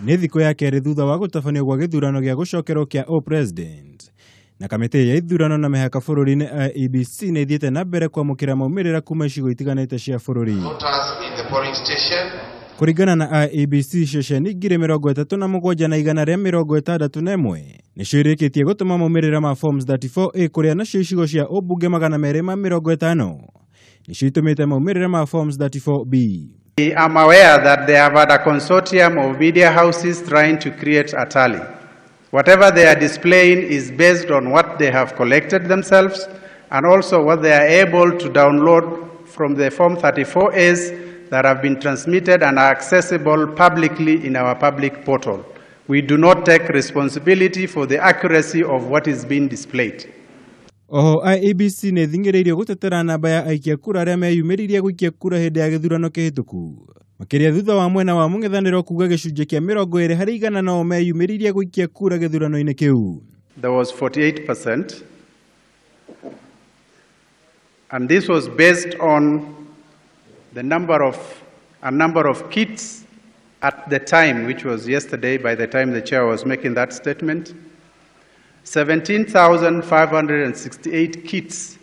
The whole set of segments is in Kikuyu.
Nĩ thikũ ya kerĩ thutha wa gũtabanio gwa gĩthurano gĩa gũcokerwo kĩa o-president. Na kamĩtĩ ya ithurano na mĩhaka bũrũri-inĩ IEBC nĩ ĩthiĩte na mbere kwamũkĩra maumĩrĩra kuma icigo itiganĩte cia bũrũri. Kũringana na IEBC, ceceni 37,161 nĩcio irĩkĩtie gũtũma maumĩrĩra ma forms 34A, kũrĩa nacio icigo cia ũmbunge 250 nĩcio itũmĩte maumĩrĩra ma forms 34B. I am aware that they have had a consortium of media houses trying to create a tally. Whatever they are displaying is based on what they have collected themselves and also what they are able to download from the Form 34As that have been transmitted and are accessible publicly in our public portal. We do not take responsibility for the accuracy of what is being displayed. Oho IEBC nĩ ĩthing'ĩrĩirio gũtetera namba ya aikia kura arĩa meyumĩririe gũikia kura hĩndĩ ya gĩthurano kĩhĩtũku, makĩria thutha wa mwena wa mũng'ethanĩro kuga gĩcunjĩ kĩa 20% nao meyumĩririe gũikia kura gĩthurano-inĩ kĩu. There was 48%, and this was based on the number of a number of kits at the time, which was yesterday by the time the chair was making that statement. 17,568 kits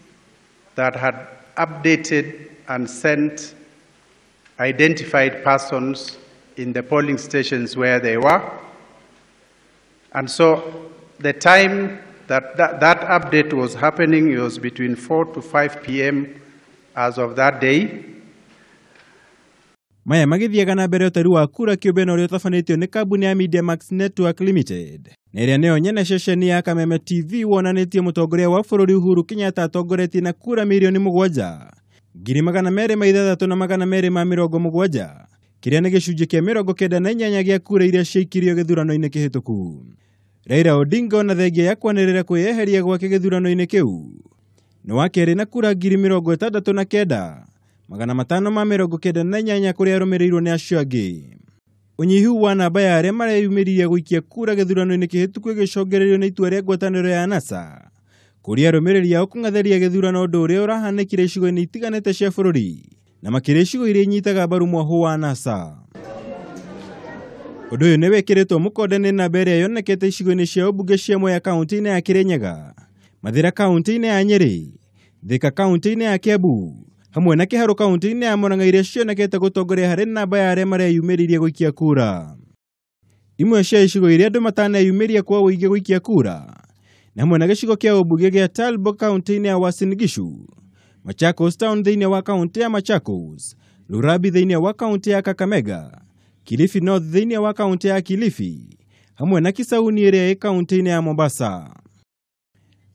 that had updated and sent identified persons in the polling stations where they were. And so the time that that update was happening, it was between 4 to 5 p.m. as of that day. Maya magĩthiaga na mbere ũtari wa kura kĩũmbe na ũrĩa ũtabanĩtio nĩ kambuni ya Media Max Network Limited, na ĩrĩa nĩyo nyene ceceni ya Kameme TV, wonanĩtie mũtongoria wa bũrũri Uhuru Kenyatta atongoretie na kura 7,206,270, kĩrĩa nĩ gĩcunjĩ kĩa 98 gĩa kura iria ciaikirio gĩthurano-inĩ kĩhĩtũku. Raila Odinga ona thengia ya kwanĩrĩra kwĩyeheria gwake gĩthurano-inĩ kĩu nĩ wa kerĩ na kura 69,598, kũrĩa arũmĩrĩirwo nĩ acio angĩ. Ũnyihu wa namba ya arĩa mareyumĩririe gũikia kura gĩthurano-inĩ kĩhĩtũku gĩcongererio nĩ itua rĩa ngwatanĩro ya NASA kũrĩa arũmĩrĩri ao kũng'atheria gĩthurano, ũndũ ũrĩa ũrahanĩkire icigo-inĩ itiganĩte cia bũrũri na makĩria icigo iria inyitaga mbaru mwahũ wa NASA. Ũndũ ũyũ nĩ wĩkĩrĩtwo mũkonde nĩ namba ĩrĩa yonekete icigo-inĩ cia ũmbunge cia Mwea kaunti-inĩ ya Kirinyaga, Mathĩra kaunti-inĩ ya Nyĩrĩ, Thika kaunti-inĩ ya Kiambu, hamwe na Kĩharũ kaunti-inĩ ya Murang'a, iria cionekete gũtongoria harĩ namba ya arĩa mareyumĩririe gũikia kura. Imwe cia icigo iria andũ mataneyumĩria kwa ũingĩ gũikia kura nĩ hamwe na gĩcigo kĩa ũmbunge gĩa Talbo kaunti-inĩ ya Uasin Gishu, Machakos town thĩinĩ wa kaunti ya Machakos, Lurabi thĩinĩ wa kaunti ya Kakamega, Kilifi North thĩinĩ wa kaunti ya Kilifi, hamwe na Kisauni ĩrĩa ĩ kaunti-inĩ ya Mombasa.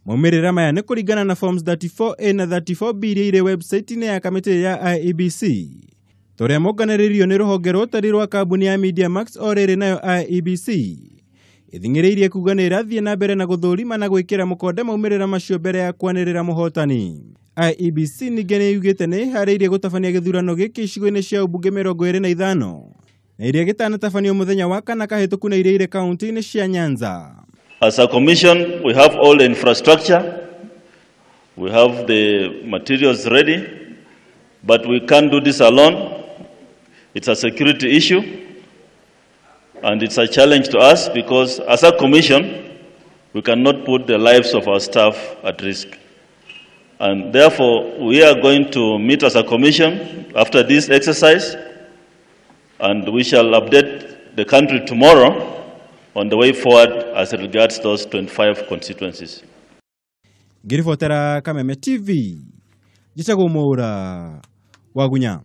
Maumĩrĩra maya nĩ kũringana na forms 34A na 34B iria irĩ website-inĩ ya kamĩtĩ ya IEBC, torĩa monganĩrĩirio nĩ rũhonge rwa ũtari rwa kambuni ya Media Max. O rĩrĩ nayo IEBC ĩthing'ĩrĩirie kuga nĩ ĩrathiĩ na mbere na gũthũrima na gwĩkĩra mũkonde maumĩrĩra macio mbere ya kwanĩrĩra mũhotani. IEBC ningĩ nĩ yugĩte nĩ ĩharĩirie gũtabania gĩthurano gĩkĩ icigo-inĩ cia ũmbunge 25 na iria gĩtanatabanio mũthenya wa kana kahĩtũku na iria irĩ kaunti-inĩ cia Nyanza. As a commission, we have all the infrastructure, we have the materials ready, but we can't do this alone. It's a security issue, and it's a challenge to us because as a commission, we cannot put the lives of our staff at risk. And therefore, we are going to meet as a commission after this exercise, and we shall update the country tomorrow on the way forward as regards those 25 constituencies. Ngĩribotera Kameme TV, njĩtagwo Mwaura Wagunya.